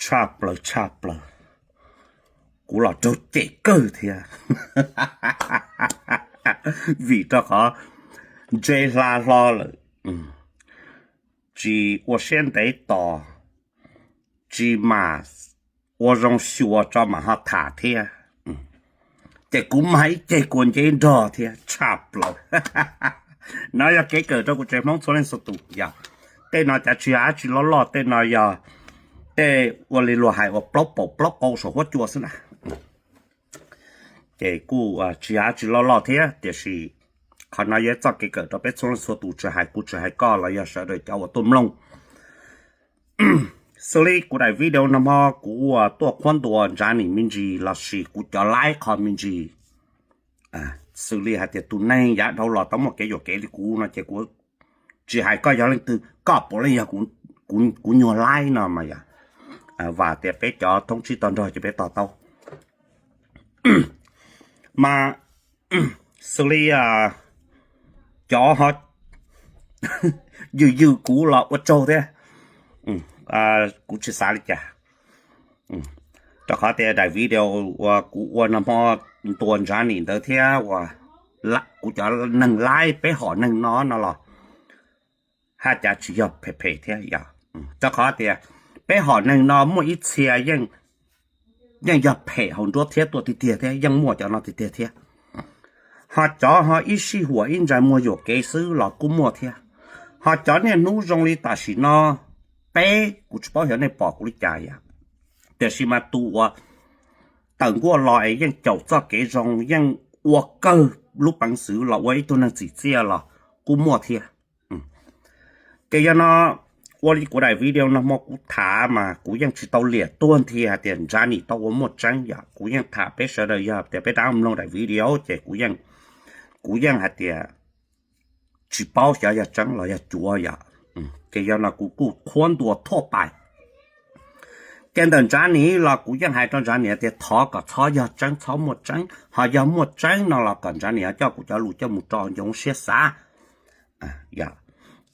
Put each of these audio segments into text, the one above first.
Tshaj plaws tshaj plaws, kuv los raug cem kawg thiab. Vim rau qhov ntse hla hlo lawm, tsis ua siab ntev tos, tsis mam ua zoo xyuas tso mam ho tham thiab, ces kuv mag ib ceg kua nceb nrog thiab tshaj plaws. No yog kev kawm rau kuv tsev Hmoob txhua leej txhua tus yog, tej no cav tsis yog dab tsi loj loj, tej no yog tej ua li luag hais uas plaub paum plaub qau saum huab cua xwb na. Ces kuj tsis yog dab tsi loj loj thiab, tiam sis qhov no yog txoj kev kawm rau peb txhua leej txhua tus, tsis hais kuv tsis hais koj los yog sawv daws cov uas tuaj mloog. Xws li kuv daim video no hmo kuv ua tuaj qhuab ntuas Ntsab Nim me ntsis lossis kuv cov laib qho me ntsis, xws li hais tias tus neeg yav dhau los tau muaj kev yuam kev li kuv no ces kuv tsis hais koj yog leej twg, koj puav leej yog kuv nyuag laib no mas yog, vam tias peb cov thoob tsib tog nrog ces peb to taub. Mas xws li cov ho yws yws kuv los ua tsaug thiab, kuv tsis xav li cas. Rau qhov tias daim video uas kuv ua no hmo ntuas Ntsab Nim ntawd thiab uas kuv cov neeg laib peb hom neeg no no los haj cav tsis yog phem phem thiab yog, rau qhov tias peb hom neeg no muaj ib txhia yeej yog phem hauv nruab thiab tuaj tiag tiag thiab yeej muaj cov no tiag tiag thiab. Ho cov ho ib sij huam ib ntsais muag yuam kev xwb los kuj muaj thiab. Ho cov niaj hnub zoo li tam sim no, peb, kuv tsis paub xyov nej pom kuv li cas yom, tiam sis mas tus uas tawm nkuaj los es yeej caum txoj kev zoo yeej ua kawg lub peev xwm los ua ib tug neeg txim txiaj los kuj muaj thiab. Ces yog no, ua li kuv daim video no hmo kuv tham mas kuv yeej tsis tau liam tuag nthi hais tias Ntsab Nim tau ua muaj tseeb yom, kuv yeej tham peb sawv daws yog tias peb rov mloog daim video ces kuv yeej, kuv yeej hais tias tsis paub xyov yog tseeb los yog cuav yom. Ces yog no kuv kuj qhuab ntuas thuaj pais. Ces ntawm Ntsab Nim los kuv yeej hais rau Ntsab Nim tias thov kom txhob yog tseeb txhob muaj tseeb, ho yog muaj tseeb no los kom Ntsab Nim ho coj kuv cov lus coj mus rau ncoo siab xav.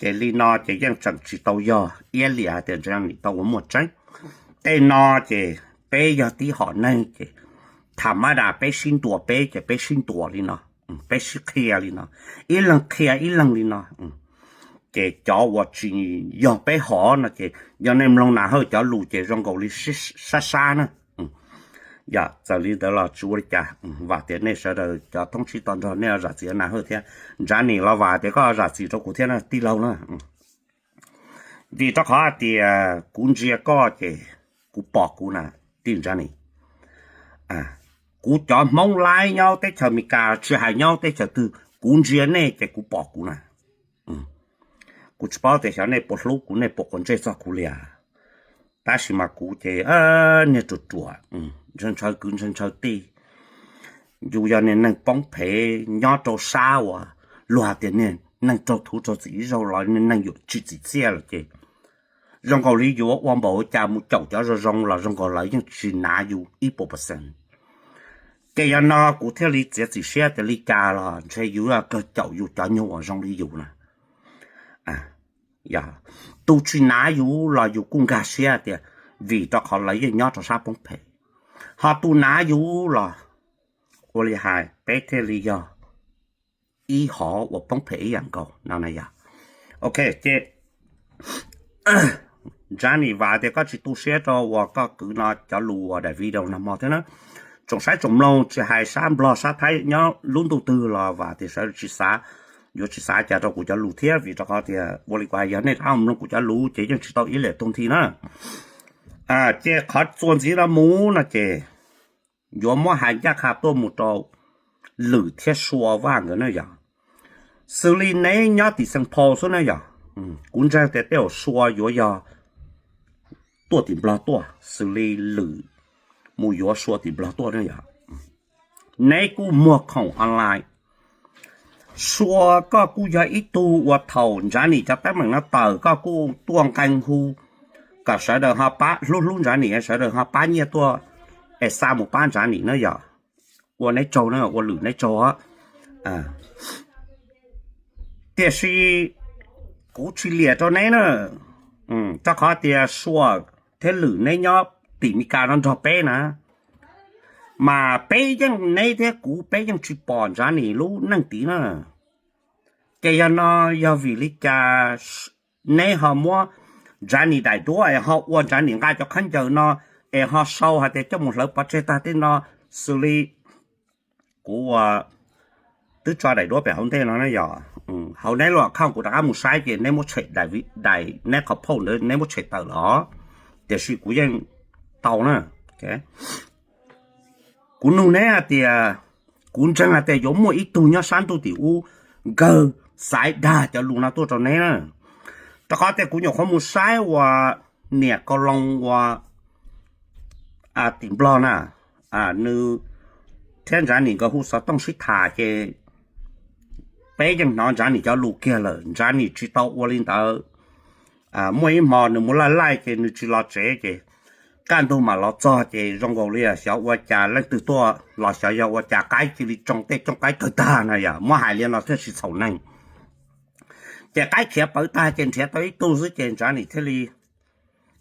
Ces li no ces yeej tseem tsis tau yog iab liam hais tias Ntsab Nim tau ua muaj tseeb. Tej no ces peb yog tib hom neeg ces tham mab das peb sib ntuas peb ces peb sib ntuas li no, peb sib qhia li no, ib leeg qhia ib leeg li no. Ces cov uas tsis yog peb hom no ces yog nej mloog Nas Hawj cov lus ces zoo nkaus li sab sab na. Yog txawm li ntawd los tsis ua li cas, vam tias nej sawv daws cov thoob tsib tog nrog nej zam txim Nas Hawj thiab. Ntsab Nim los vam tias koj zam txim rau kuv thiab na tij laug na. Vim rau qhov hais tias kuv ntsia koj ces kuv pom kuv na, tij Ntsab Nim. Kuv cov Hmoob laib nyob teb chaws Amelikas tsis hais nyob teb chaws twg, kuv ntsia nej ces kuv pom kuv na. Kuv tsis paub tias xyov nej puas hlub kuv, nej puas quav ntsej txog kuv li as. Tab sis mas kuv ces niag ruam ruam, ntshaw ntshaw kwv ntshaw ntshaw tij. Yus yog niag neeg poob phev nyob rau sab uas luag hais tias niag neeg raug thuv raug txim ib zaug los niag neeg yuav tsis txim txiaj lawm ces zoo nkaus li yuav ua npaum cas mus caum cov zoo zoo los zoo nkaus lawv yeej tsis nav yus ib puas percent. Ces yog no kuv thiaj li txiav txim siab tias li cas los ntshe yus kawg caum yus cov nyuag uas zoo li yus na. Tus tsis nav yus los yus kuj nkag siab tias vim rau qhov lawv yeej nyob rau sab poob phem. Ho tus nav yus los ua li hais peb thiaj li yog ib hom uas poob phem ib yam nkaus no na yog. Ok, ces Ntsab Nim, vam tias koj tsis tu siab rau uas koj kwv no cov lus uas daim video no hmo thiab na. Tsoom saib tsoom mloog tsis hais sab Nplog sab Thaib nyob lub ntuj twg los vam tias sawv daws tsis xav, yuav tsis xav cas rau kuv cov lus thiab vim rau qhov tias ua li kuv hais yog nej rov mloog kuv cov lus ces yeej tsis tau iab liam tuag nthi na. Ces qhov txuas ntxiv no mus no ces yuav muab hais ncaj qha tuaj mus rau Lwm thiab Sua Vaj nkawd na yog. Xws li neb nyob tim Xeem Phau xwb na yog, kuv ntseeg tias tej zaum Sua yuav yog tuaj tim Nplog tuaj, xws li Lwm mus yuav Sua tim Nplog tuaj na yog. Neb kuj muag khoom online. Sua, koj kuj yog ib tug uas thaum Ntsab Nim cov teeb meem no tawm koj kuj tuaj nqee hu kom sawv daws ho pab, hlub hlub Ntsab Nim, sawv daws ho pab nyiaj tuaj es xa mus pab Ntsab Nim na yog. Ua neb tsaug na, ua Lwm neb tsaug. Tiam sis kuv tsis liam rau neb na, rau qhov tias Sua thiab Lwm neb nyob tim Meskas no nrog peb na, mas peb yeej, neb thiab kuv peb yeej tsis pom Ntsavnis lub neej tid na. Ces yog no, yog vim li cas neb ho muab Ntsavnis daim duab es ho ua Ntsavnis nqa cov khaub ncaws no es ho sau hais tias coj mus hlawv pov tseg tag tej no, xws li kuv ua twb tso daim duab pem hauv ntej no na yog, hauv neb lub account kuv rov qab mus saib ces neb muab tshem daim, neb qhov post ntawd neb muab tshem tawm los, tiam sis kuv yeej tau na. Kuv nug neb hais tias, kuv ntseeg hais tias yuav muaj ib tug nyob sab ntuj tim ub nkawg xaiv dag cov lus no tuaj rau neb na. Rau qhov tias kuv nyuam qhuav mus saib ua niam Kau Loo ua tim Nplog na, nws thiab Ntsavnis nkawd hu xov tooj sib tham ces peb yeej hnov Ntsavnis cov lus kiag lawm, Ntsavnis tsis tau ua li ntawd. Muaj ib hmo nws mus laij laij ces nws tsis los tsev ces kaj ntug mam los txog ces zoo nkaus li xyov ua cas leej twg tuaj los xyov yog ua cas qaib cia li tsoo tej cooj qaib kawg tag no yog muab hais li no thiaj tsis txhaum neeg. Ces qaib khiav pawv tag ces nrhiav tau ib tug xwb ces Ntsavnis thiaj li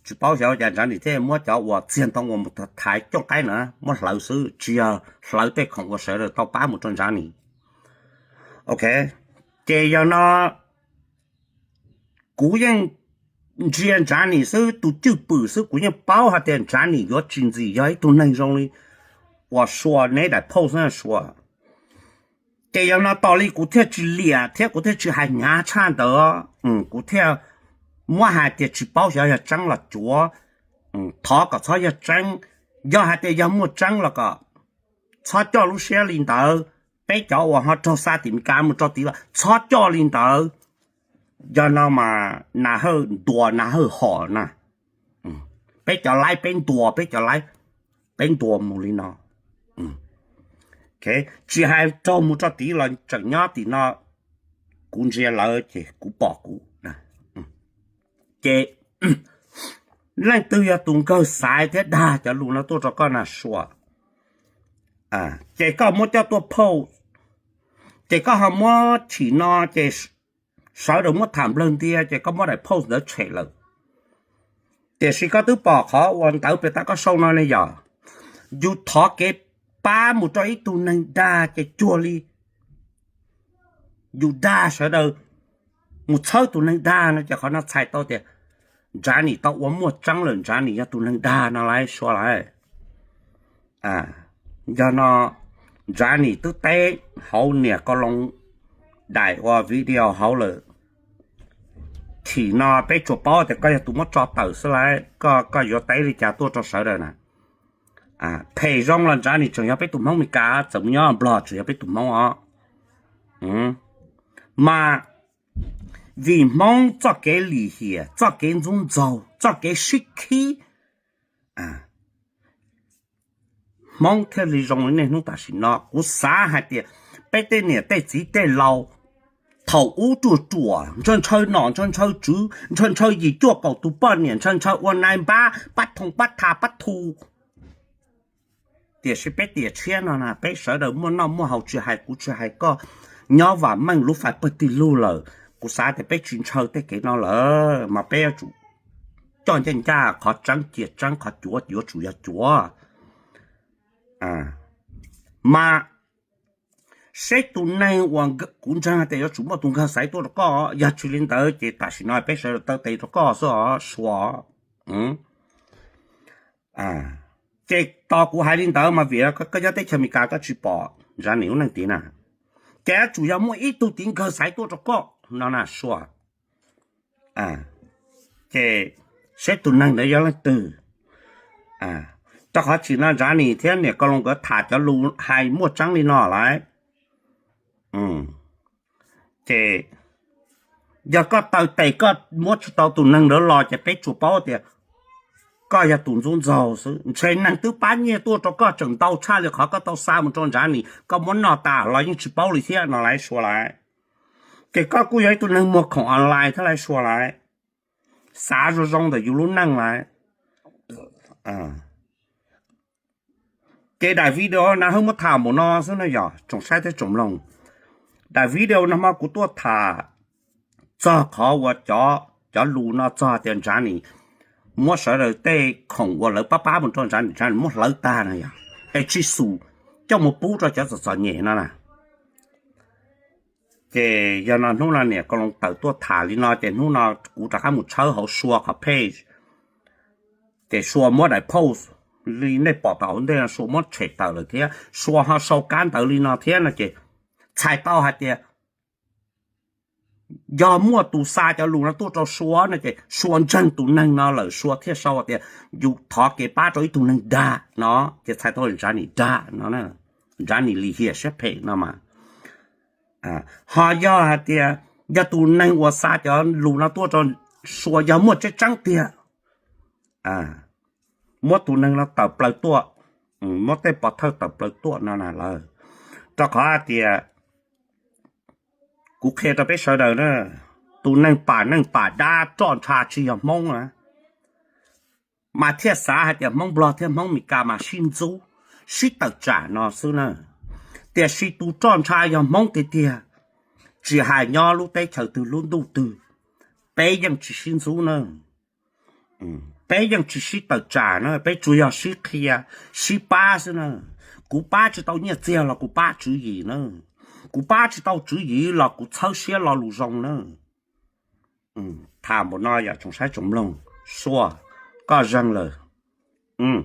tsis paub xyov ua cas Ntsavnis thiaj muab cov uas txiag ntoo uas mus thaiv cooj qaib na muab hlawv xwb, tsis yog hlawv tej khoom uas sawv daws tau pab mus rau Ntsavnis. Ok, ces yog no kuv yeej ntsia Ntsavnis xwb, tus cwj pwm xwb kuv yeej paub hais tias Ntsavnis yuav tsis ntxim yog ib tug neeg zoo li uas Sua neb daim post xwb Sua. Ces yog no tos li kuv thiaj tsis liam thiab kuv thiaj tsis hais hnyav tshaj ntawd, kuv thiaj muab hais tias tsis paub xyov yog tseeb los cuav, thov kom txhob yog tseeb, yog hais tias yog muaj tseeb los kom txhob coj lub siab li ntawd, peb cov uas ho raug xa tim Meskas mus rau tid los txhob coj li ntawd. Yog no mas nas hawj ntuas nas hawj hom na, peb cov laib peb ntuas peb cov laib, peb ntuas mus li no. Tsis hais raug mus rau tid los tseem nyob tim no, kuv ntsia lawv ces kuv pom kuv. Ces leej twg yog tus nkawg xaiv thiab dag cov lus no tuaj rau koj na Sua, ces koj muab coj tuaj post, ces koj ho muab chim no ces sawv daws muab tham nplawg ntia ces koj muab daim post ntawd tshem lawm. Tiam sis koj twb pom qhov uas ntawd pem tab koj sau no ne yog yus thov kev pab mus rau ib tug neeg dag ces cuag li yus dag sawv daws mus txhawb tus neeg dag no ces qhov no txhais tau tias Ntsavnis tau ua muaj tseeb lawm, Ntsavnis yog tus neeg dag no lauj Sua lauj. Yog no Ntsavnis twb teb hauv niam Kau Loo daim ua video hauv lawm. Chim no peb tsuas paub tias koj yog tus muab tso tawm xwb lauj, koj, koj yuav teb li cas tuaj rau sawv daws na. Phem zoo los Ntsavnis tseem yog peb tus Hmoob Meskas, txawm mus nyob Nplog tseem yog peb tus Hmoob os. Mas vim Hmoob txoj kev lim hiam, txoj kev ntxub ntxaug, txoj kev sib khib, Hmoob thiaj li zoo li niaj hnub tam sim no. Kuv xav hais tias peb tej niam tej txiv tej laus thaum ub ruaj ruam, ntshaw ntshaw nom ntshaw ntshaw tswv, ntshaw ntshaw yim cuaj kaum tus poj niam, ntshaw ntshaw ua nai npab pab thoom pab thas pab thu. Tiam sis peb tiam tshiab no na peb sawv daws muaj noj muaj haus, tsis hais kuv tsis hais koj, nyob vam meej lub fais pawg tig lug lawm. Kuv xav tias peb tsis ntshaw tej kev no lawm mas peb yuav tsum coj ncaj ncaj, qhov tseeb cia tseeb, qhov cuav yuav tsum yog cuav. Mas seb tus neeg uas kuv ntseeg tias yuav tsum muaj tus nkawg xaiv tuaj rau koj, yog tsis li ntawd ces tam sim no peb sawv daws taw tes rau koj xwb os Sua. Ces tos kuv hais li ntawd mas vim koj nyob teb chaws Amelikas koj tsis pom Ntsavnis lub neej tid na, ces yuav tsum yog muaj ib tug txiv nkawg xaiv tuaj rau koj no na Sua. Ces seb tus neeg ntawd yog leej twg, rau qhov tsim no Ntsavnis thiab niam Kau Loo nkawd tham cov lus hais muaj tseeb li no lauj. Ces yog koj taw tes koj muab tsis tau tus neeg ntawd los ces peb tsuas paub tias koj yog tus ntxub ntxaug xwb. Ntshe neeg twb pab nyiaj tuaj rau koj tseem ntau tshaj li qhov koj tau xa mus rau Ntsavnis, koj muab noj tas los yeej tsis paub li thiab no lauj Sua lauj. Ces koj kuj yog ib tug neeg muag khoom online thiab lauj Sua lauj. Xav zoo zoo ntawm yus lub neej lauj. Ces daim video na hwb muab tham npaum no xwb no yog tsoom saib thiab tsoom mloog. Daim video no hmo kuv tuaj tham txog qhov uas cov lus no txog tias Ntsavnis muab sawv daws tej khoom uas lawv pab pab mus rau Ntsab Nim, Ntsab Nim muab hlawv tag no yog es tsis xum coj mus pub rau cov txom txom nyem no na. Ces yog no hnub no niam Koob Loos tawm tuaj tham li no ces hnub no kuv rov qab mus tshawb hauv Sua qhov page, ces Sua muab daim post li nej pom tau hauv ntej no Sua muab tshem tawm lawm thiab Sua ho sau kab ntawv li no thiab no ces txhais tau hais tias yog muaj tus xa cov lus no tuaj rau Sua no ces Sua ntseeg tus neeg no lawm Sua thiaj sau tias yus thov kev pab rau ib tug neeg dag no, ces txhais tau Ntsab Nim dag no, Ntsab Nim lim hiam siab phem no mas. Ho yog hais tias yog tus neeg uas xa cov lus no tuaj rau Sua yog muaj tseeb tseeb tiag, muab tus neeg no tawm plaws tuaj, muab tej pov thawj tawm plaws tuaj no na lawm. Rau qhov hais tias kuv qhia rau peb sawv daws na, tus neeg pam neej pam dab roj ntsha tsis yog Hmoob na, mas thiaj xav hais tias Hmoob Nplog thiab Hmoob Meskas mas sib ntxub, sib tawm tsam no xwb na. Tiam sis tus roj ntsha yog Hmoob tiag tiag, tsis hais nyob lub teb chaws twg lub ntuj twg, peb yeej tsis sib ntxub na. Peb yeej tsis sib tawm tsam na, peb tsuas yog sib qhia, sib pab xwb na. Kuv pab tsis tau nyiaj txiag los kuv pab tswv yim na, kuv pab tsis tau tswv yim los kuv txhawb siab lo lus zoo na. Tham npaum no yog tsoom saib tsoom mloog, Sua, koj zeeg lawm.